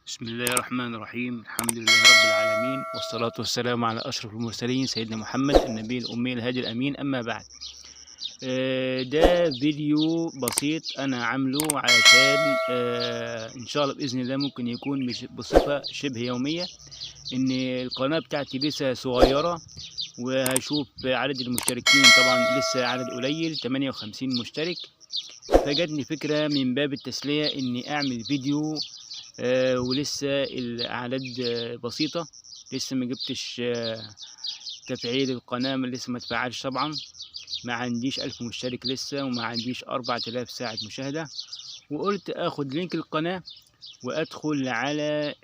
بسم الله الرحمن الرحيم. الحمد لله رب العالمين، والصلاة والسلام على أشرف المرسلين سيدنا محمد النبي الأمي الهادي الأمين، أما بعد. ده فيديو بسيط أنا عامله علشان إن شاء الله بإذن الله ممكن يكون بصفة شبه يومية. إن القناة بتاعتي لسه صغيرة، وهشوف عدد المشتركين طبعا لسه عدد قليل 58 مشترك، فجاتني فكرة من باب التسلية إني أعمل فيديو، ولسه الأعداد بسيطة، لسه ما جبتش تفعيل القناة، لسه ما اتفعلش طبعا، ما عنديش 1000 مشترك لسه، وما عنديش 4000 ساعة مشاهدة. وقلت اخد link القناة وادخل على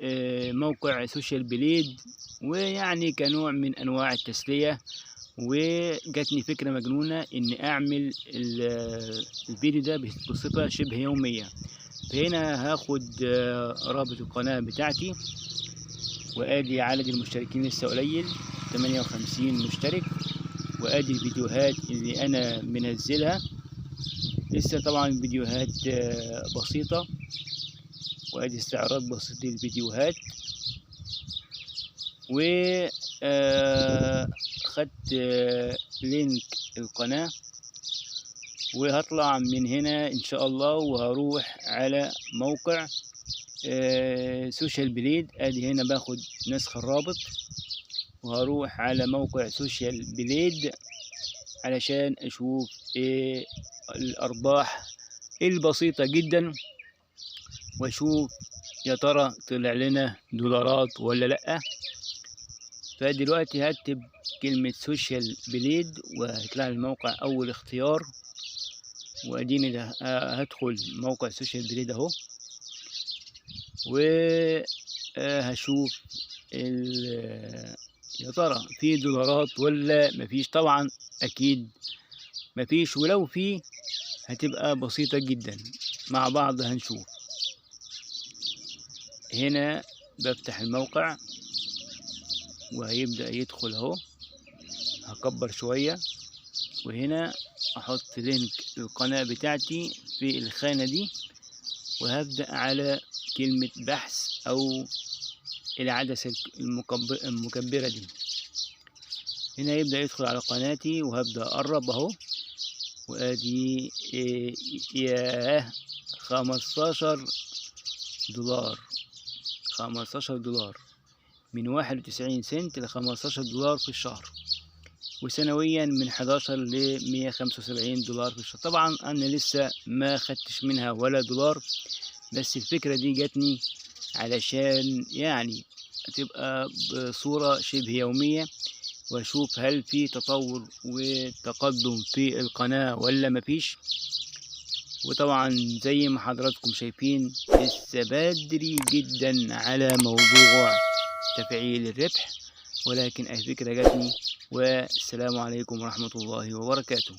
موقع Social Blade، ويعني كنوع من انواع التسلية. وجاتني فكرة مجنونة اني اعمل الفيديو ده بصفة شبه يومية. فهنا هاخد رابط القناة بتاعتي، وادي عدد المشتركين لسه قليل 58 مشترك، وادي الفيديوهات اللي انا منزلها لسه طبعا فيديوهات بسيطة، وادي استعراض بسيط للفيديوهات. و خدت link القناة، وهطلع من هنا ان شاء الله وهروح على موقع Social Blade. ادي هنا باخد نسخ الرابط وهروح على موقع Social Blade علشان اشوف ايه الارباح البسيطة جدا، واشوف يا ترى طلع لنا دولارات ولا لأ. فدلوقتي هكتب كلمة Social Blade وهيطلع لي الموقع اول اختيار، واديني ده هدخل موقع Social Blade اهو، وهشوف يا ترى في دولارات ولا مفيش. طبعا اكيد مفيش، ولو في هتبقى بسيطة جدا. مع بعض هنشوف. هنا بفتح الموقع وهيبدأ يدخل اهو، هكبر شوية، وهنا احط link القناة بتاعتي في الخانة دي، وهبدأ على كلمة بحث او العدسة المكبرة دي. هنا يبدأ يدخل على قناتي، وهبدأ اقرب اهو، وادي ياه 15 دولار، 15 دولار من 91 سنت ل15 دولار في الشهر، وسنويا من 11 ل 175 دولار في الشهر. طبعا انا لسه ما خدتش منها ولا دولار، بس الفكرة دي جاتني علشان تبقى بصورة شبه يومية، واشوف هل في تطور وتقدم في القناة ولا مفيش. وطبعا زي ما حضراتكم شايفين لسه بدري جدا على موضوع تفعيل الربح، ولكن الفكرة جاتني. والسلام عليكم ورحمة الله وبركاته.